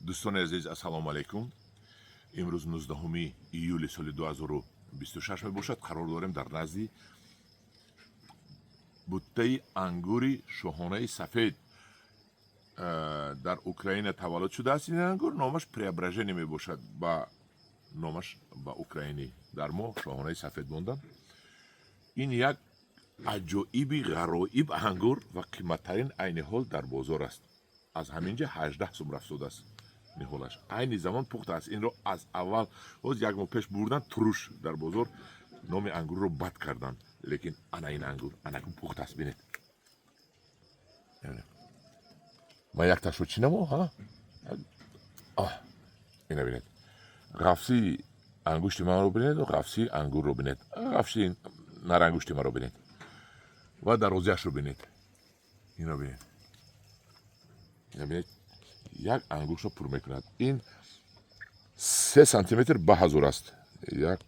Дӯстони азиз, ассалому алайкум. Имрӯз 19 июли соли 2026 мебошад. Қарор дорем дар назди буттаи ангури шоҳонаи сафед. Дар Украина таваллуд шудааст ин ангур. Номаш Преображение мебошад, ба номаш ба украинӣ, дар мо шоҳонаи сафед монданд. Ин як аҷоиби ғароиб ангур ва қиматтарин айни ҳол дар бозор аст. Аз ҳамин ҷа 18 сум рафтодааст ниҳолаш. Айни замон пухта аст. Инро аз аввал боз як моҳ пеш бурдан, туруш дар бозор номи ангурро бад карданд, лекин ана ин ангур анакун пухта аст. Бинед, ман якташро чинамо. Ина бинед, ғафсии ангушти манро бинед, ғафсии ангурро бинед, ғафсии нарангушти маро бинед ва дарозиашро бинед. Ино бинед, ина бинед, як ангуштро пур мекунад. Ин 3 сантиметр ба ҳазор аст. Як,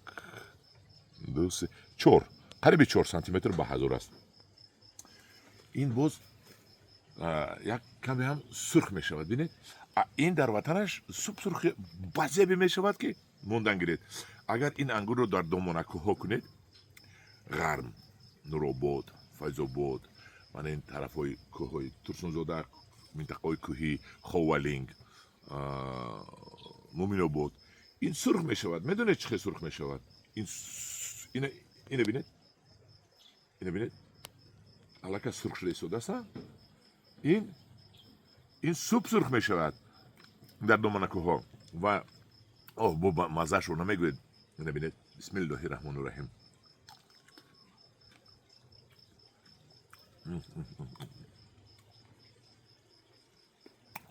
ду, се, чор, қариби 4 сантиметр ба ҳазор аст. Ин боз як каме ҳам сурх мешавад. Бинед, ин дар ватанаш субсурхи базебе мешавад, ки мондан гиред. Агар ин ангурро дар домонакӯҳҳо кунед, Ғарм, Нуробод, Файзобод, мана ин тарафҳои кӯҳҳои Турсунзода, минтақаҳои кӯҳӣ, Ховалинг, Муминобод, ин сурх мешавад. Медонед, чӣ хел сурх мешавад? Ина бинед, ина бинед, аллакай сурх шуда истодааст. Ин суб сурх мешавад дар доманакӯҳҳо ва оҳ, бо маззаашро намегӯед. Ина бинед, бисмиллоҳи раҳмони раҳим.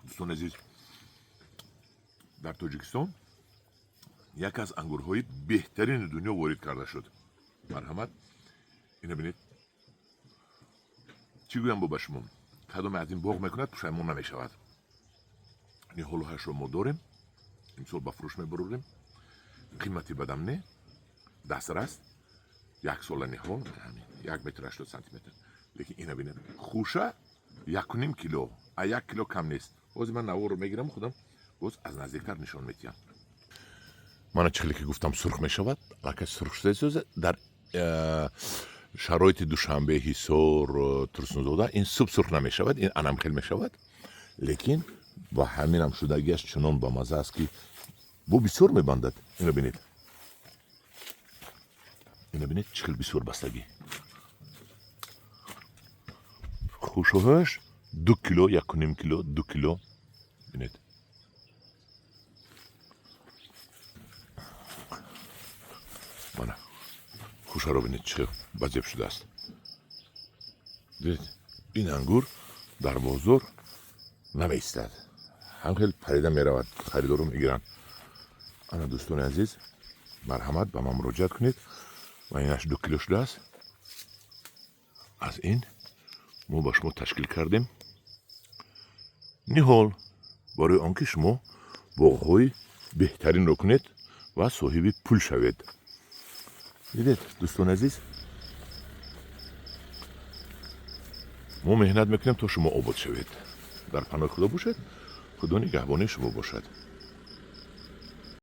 Дӯстони азиз, дар Тоҷикистон як аз ангурҳои беҳтарини дунё ворид карда шуд. Марҳамат, ина бинед. Чӣ гӯям бо ба шумо? Кадоме аз ин боғ мекунад, пушаймон намешавад. Ниҳолҳояшро мо дорем, имсол ба фурӯш мебарорем. Қимати бадам не, дастрас. Яксола ниҳол, 1 метр 80 сантиметр. Лекин ина бинед, хуша 1.5 кило, а 1 кило кам нест. Ҳозир ман наворро мегирам, худам боз аз наздиктар нишон медиҳам. Мана, чӣ хеле ки гуфтам, сурх мешавад, аллакай сурх шуда. Дар шароити Душанбе, Ҳисор, Турсунзода ин суб сурх намешавад, ин анамхел мешавад. Лекин ба ҳаминам шудагиаш чунон бамаза аст, ки бо бисёр мебандад. Ино бинед, ина бинед, чӣ хел бисёр бастагӣ. Хушоҳаш 2 кило, 1.5 кило, 2 кило. Бинед, мана хушаро бинед, чӣ хел базеб шудааст. Дидед, ин ангур дар бозор намеистад, ҳам хел парида меравад, харидоро мегиранд. Ана, дӯстони азиз, марҳамат, ба ман муроҷиат кунед. Ва инаш 2 кило шудааст. Аз ин мо ба шумо ташкил кардем ниҳол, барои он ки шумо боғҳои беҳтаринро кунед ва соҳиби пул шавед. Дидед, дӯстони азиз, мо меҳнат мекунем, то шумо обод шавед. Дар паноҳи Худо бошед, Худо нигаҳбонии шумо бошад.